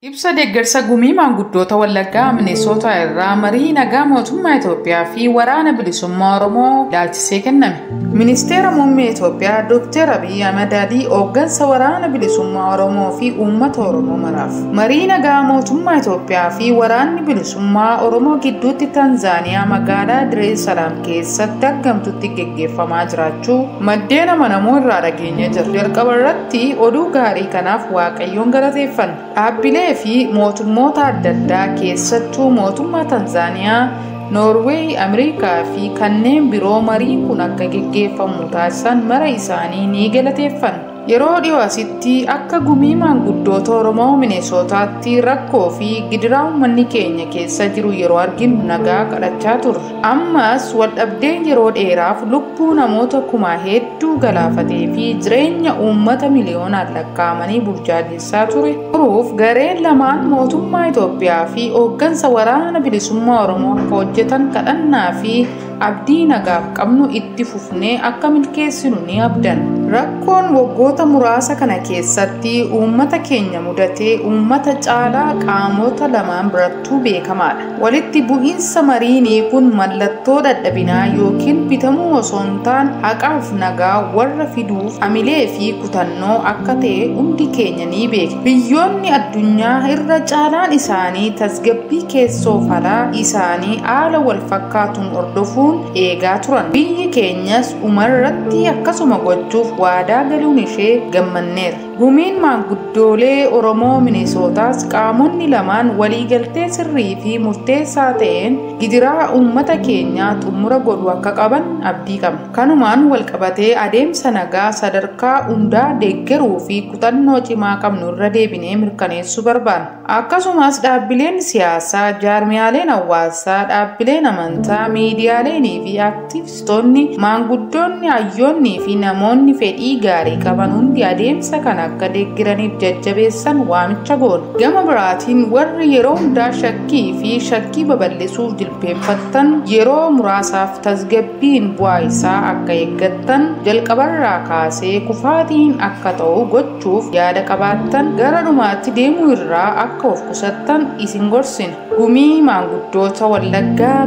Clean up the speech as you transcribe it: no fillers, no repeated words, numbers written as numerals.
Ibsa deeggarsa gumii maanguddoota Wallaggaa Mineesootaa irraa marii nagaa mootummaa Itoophiyaa fi waraana bilisummaa Oromoo ilaalchisee kenname. Ministeera muummee Itoophiyaa Dr. Abiyyi Ahmad Alii hooggansa waraana bilisummaa Oromoo fi uummata Oromoo maraaf. Marii nagaa mootummaa Itoophiyaa fi waraanni bilisummaa Oromoo gidduutti Tanzaaniyaa magaalaa Diree Salaam keessatti argamtutti geggeeffamaa jiraachuu maddeen amanamoo irraa dhageenye jira. Jalqaba irratti oduu gaarii kanaaf Waaqayyoon galateeffanna. Dhaabbilee fi mootummoota adda addaa keessattuu mootummaa Tanzaaniyaa, Noorweey, Ameerikaa fi kanneen biroo mariin kun akka geggeeffamu taasisan mara isaanii ni galateeffanna. Yeroo dhiyoo asitti akka gumii maanguddoota Oromoo Mineesootaatti rakkoo fi gidiraa uummanni keenya keessa jiru yeroo arginu nagaa kadhachaa turre. Ammas waldhabdeen yeroo dheeraaf lubbuu namoota kumaa hedduu galaafatee fi jireenya uummata miliyoonaan lakkaa'amanii burjaajessaa ture. Furuuf gareen lamaan mootummaa Itoophiyaa fi hooggansa waraana bilisummaa Oromoo akka hojjetan kadhannaa fi abdii nagaaf qabnu itti fufnee akka milkeessinu ni abdanna. Rakkoon waggoota muraasa kana keessatti uummata keenya mudatee uummata caalaa qaamota lamaan birattuu beekamaadha. Walitti bu'iinsa mariinii kun mallattoo dadhabinaa yookiin bitamuu osoo hin taane haqaaf nagaa warra fiduuf amilee fi kutannoo akka ta'e hundi keenya ni beekna. Biyyoonni addunyaa irra caalaan isaanii tasgabbii keessoo falaa isaanii haala wal fakkaatuun hordofuun eegaa turan. Biyyi keenyas dhumarratti akkasuma gochuuf waadaa galuun ishee gammanneera. Gumiin maanguddoolee Oromoo Mineesootaas qaamonni lamaan waliigaltee sirrii fi murteessaa ta'een gidiraa uummata keenyaa xumura godhu akka qaban abdii qabna. Kanumaan walqabatee adeemsa nagaa sadarkaa hundaa deeggaruu fi kutannoo cimaa qabnu irra deebinee mirkaneessuu barbaanna. Akkasumas dhaabbileen siyaasaa, jaarmiyaaleen hawaasaa, dhaabbileen amantaa, miidiyaaleenii fi aktivistoonni, maanguddoonni, hayyoonnii fi namoonni fedhii gaarii qaban hundi adeemsa kana akka deeggaraniif jajjabeessan waamicha goona. Gama biraatiin warri yeroo hundaa shakkii fi shakkii babal'isuuf jilbeenfattan yeroo muraasaaf tasgabbiin bu'aa isaa akka eeggattan jalqabarraa kaasee kufaatiin akka ta'u gochuuf yaada qabaattan gara dhumaatti deemuu irraa akka of qusattan isin gorsina. Gumii maanguddoota Wallaggaa.